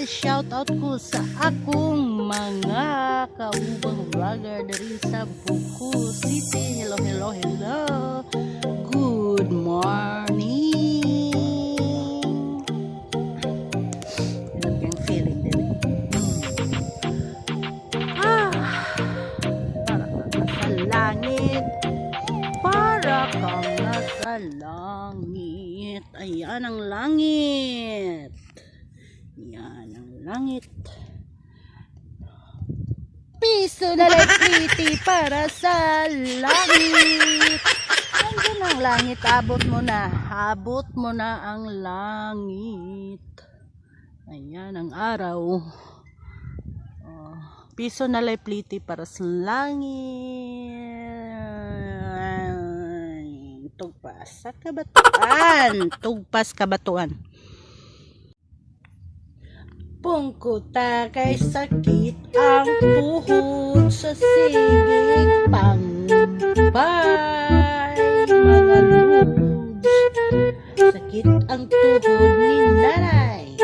Shout out ko sa akong mga kaubang vlogger diri sa Buko City. Hello, hello, hello. Good morning. Ano yung feeling din? Ah, para kang nasa langit. Para kang nasa langit. Ayan ang langit. Yan ang langit. Piso na lang pretty para sa langit. Nandiyan ang langit. Abot mo na. Abot mo na ang langit. Ayan ang araw. Oh, piso na lang pliti para sa langit. Tugpas sa kabatuan. Tugpas kabatuan. Pungkuta kay sakit ang tuhod sa sigig pangbay, mga lods. Sakit ang tuhod ni nanay.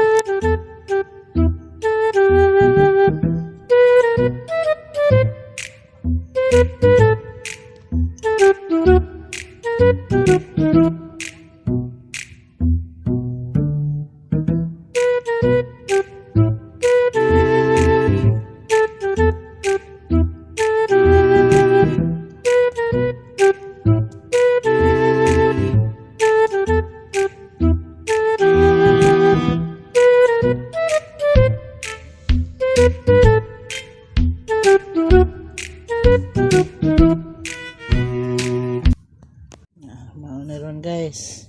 Ah, mao na ron, guys.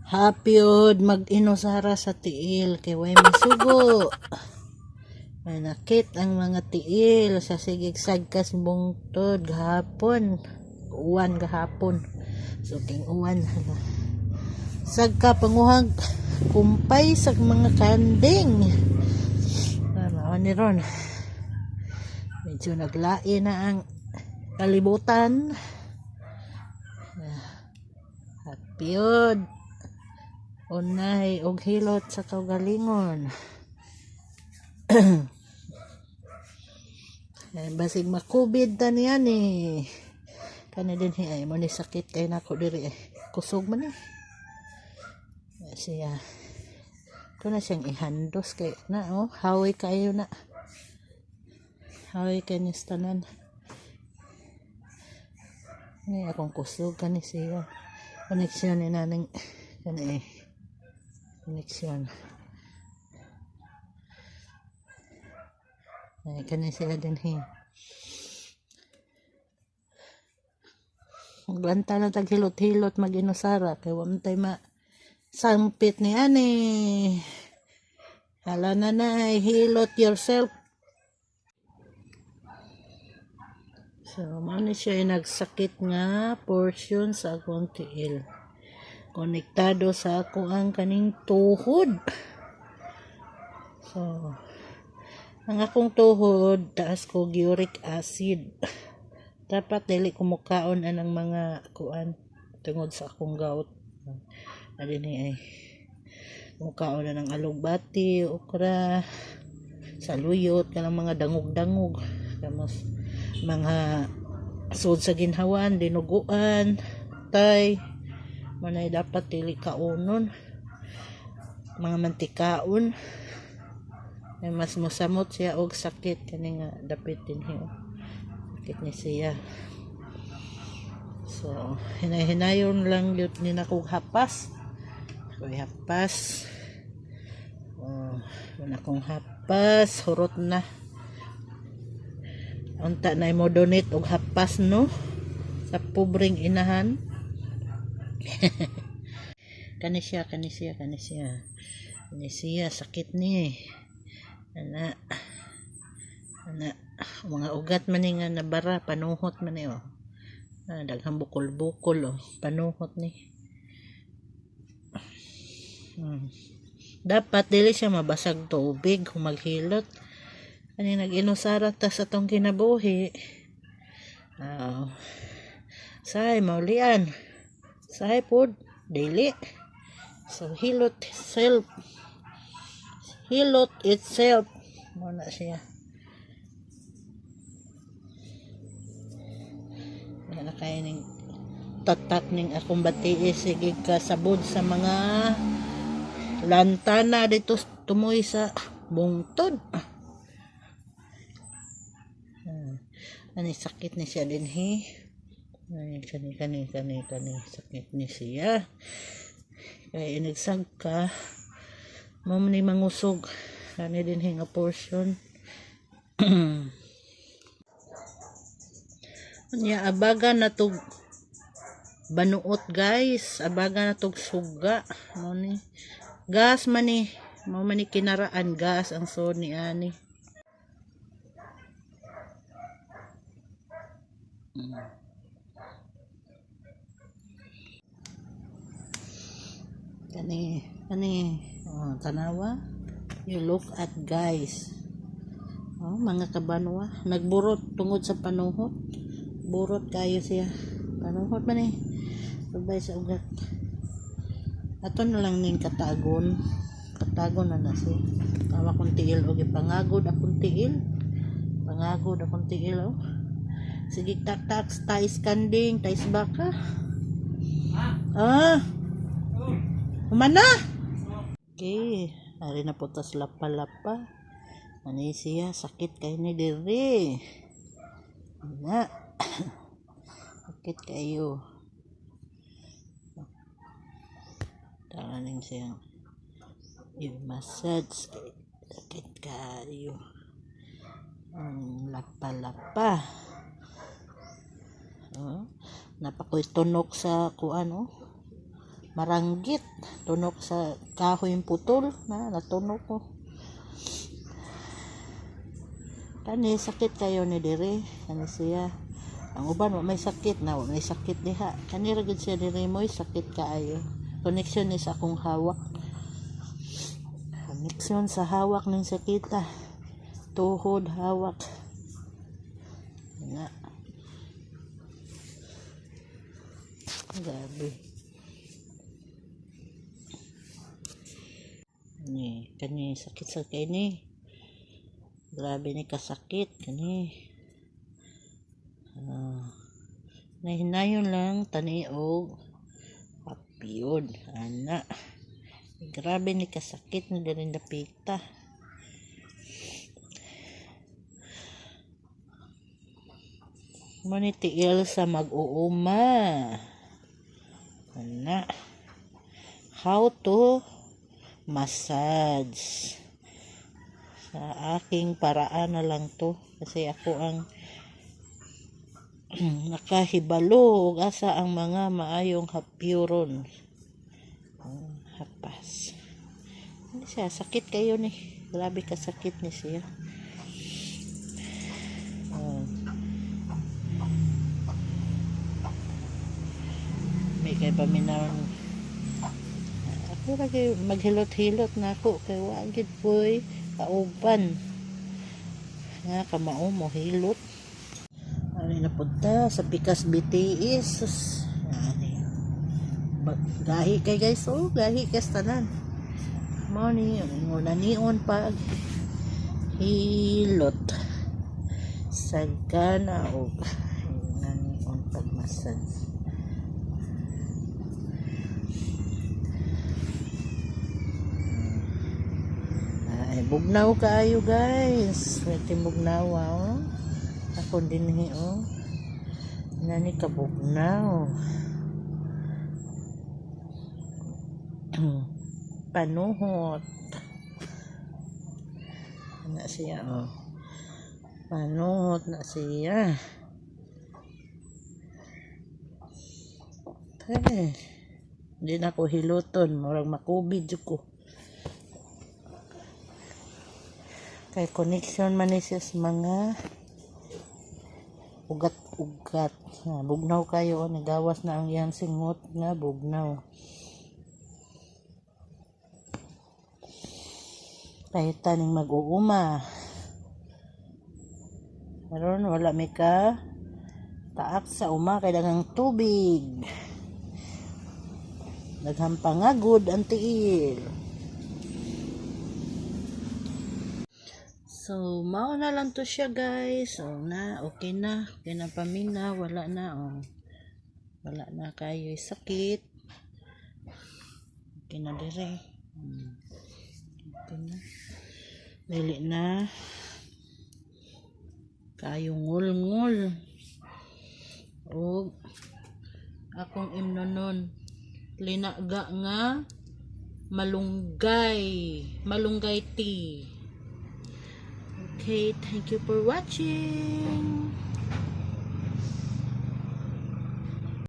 Happy od mag-inusara sa tiil kay way masugo. Manakit ang mga tiil sa sigig sagkas bungtod gahapon. Uwan gahapon. So king uwan, hala. Sagka panguhag kumpay sa mga kanding. Ah, mao ni ron. Medyo naglain na ang kalibutan. Happy od. Unay og hilot sa kaugalingon. Eh, basig makubid ta niyan eh. Kani din hi ay mo ni sakit kay nako diri eh. Kusog man eh. Eh, siya. Ito na siyang ihandos kay na oh, hawi kayo na. Hawi kay ni tanan. Ni akong kusog kani siya. Koneksyon ni naning kani eh. Koneksyon. Ay, kani sila din hi. Maglanta lang tag hilot-hilot mag-inusara kay wa man tay ma sampit ni ani. Hala na na, hilot yourself. So, mao ni siya ay nagsakit nga portion sa akong tiil. Konektado sa ako ang kaning tuhod. So, ang akong tuhod, taas ko uric acid. Dapat dili ko mukaon anang mga kuan tungod sa akong gout. Adini ni ay mukaon na ng alugbati, okra, saluyot, kanang mga dangog-dangog. Kamos mga sud sa ginhawan, dinuguan, tay, manay dapat dili kaonon. Mga mantikaon. Ay, mas mosamot siya og sakit kani nga dapit din hiyo. Sakit ni siya. So, hinay-hinayon lang yun ni nakong hapas. Ako'y hapas. Oh, wala akong hapas. Hurot na. Unta na mo donate og hapas, no? Sa pobreng inahan. Kani siya, kani siya, kani siya. Kani siya, sakit ni. Ana. Ana. Mga ugat man ni nga nabara, panuhot man ni oh. Ah, daghang bukol-bukol oh. Panuhot ni. Dapat dili siya mabasag tubig kung maghilot. Kani nag-inusara ta sa tong kinabuhi. Ah. Say maulian. Say pod dili. So hilot self. Hilot itself. Mao na siya. Wala na kaya ning tatak ning akong batii, sige kasabod sa mga lantana dito tumoy sa bungtod. Ani sakit ni siya dinhi. Ay, kani kani kani kani sakit ni siya. Kaya inigsag ka mo ni mangusog kani dinhi nga portion. Unya abaga na tog banuot, guys, abaga na tog suga mo ni gas man ni mo man ni kinaraan gas ang sod ni ani. Kani kani, oh, tanawa, you look at, guys, oh, mga kabanwa, nagburot tungod sa panuhot. Burot kayo siya, panuhot man eh, sabay sa ugat. Ato na lang ning katagon, katagon na na siya. Tawa kong tiil og ipangagod akong tiil, pangagod akong tiil, oh. Sige, tak tak tais kanding, tais baka, ah. Humana. Okay, ari na po tas lapa-lapa. Ani siya, sakit kayo ni diri na. Sakit kayo. Tara ning siyang i-massage kay sakit kayo. Ang lapa-lapa. Oh, napakoy tunok sa kuan, oh. Maranggit. Tunok sa kahoy putol na natunok ko. Kani sakit kayo ni diri, kani siya. Ang uban wa may sakit na, wa may sakit diha. Kani ra gid siya diri mo'y sakit kaayo. Connection ni sa akong hawak. Connection sa hawak ning sakita. Tuhod hawak. Nga. Grabe. Ni kani sakit sa kini. Grabe ni kasakit kani. Nahinayon lang tani og hapyod ana. Grabe ni kasakit ni diri napita. Mo ni tiil sa mag-uuma. Ana. How to massage. Sa aking paraan na lang to kasi ako ang nakahibalo og asa ang mga maayong hapyuron. Hapas. Hindi siya, sakit kayo ni. Grabe ka sakit ni siya. Oh. May kay paminaw. Ako lagi maghilot-hilot na ako kay wa gid koy kauban. Nga kamao mo hilot. Ani na punta sa Pikas BTS. Sus, ani. Gahi kay guys, oh, gahi kay tanan. Mao ni nguna nion pag hilot. Sagana og nanion pag massage. Ay, bugnaw kaayo, guys. Pwede bugnaw, oh. Ako din hi, oh. Nani ka bugnaw. Panuhot. Na siya, oh. Panuhot na siya. Eh, hindi na ko hiluton. Murag makubid jud ko. Kay connection man ni siya sa mga ugat-ugat. Ha, bugnaw kayo, oh, nagawas na ang iyang singot nga bugnaw. Kahit taning mag-uuma. Karon wala mi ka taak sa uma kay daghang tubig. Daghang pangagod ang tiil. So, mao na lang to siya, guys. So, na, okay na. Okay na pamina. Wala na, oh. Wala na kayo sakit. Okay na dire. Okay na. Dili na. Kayo ngul-ngul. Og akong imnonon. Linaga nga malunggay. Malunggay tea. Okay, thank you for watching.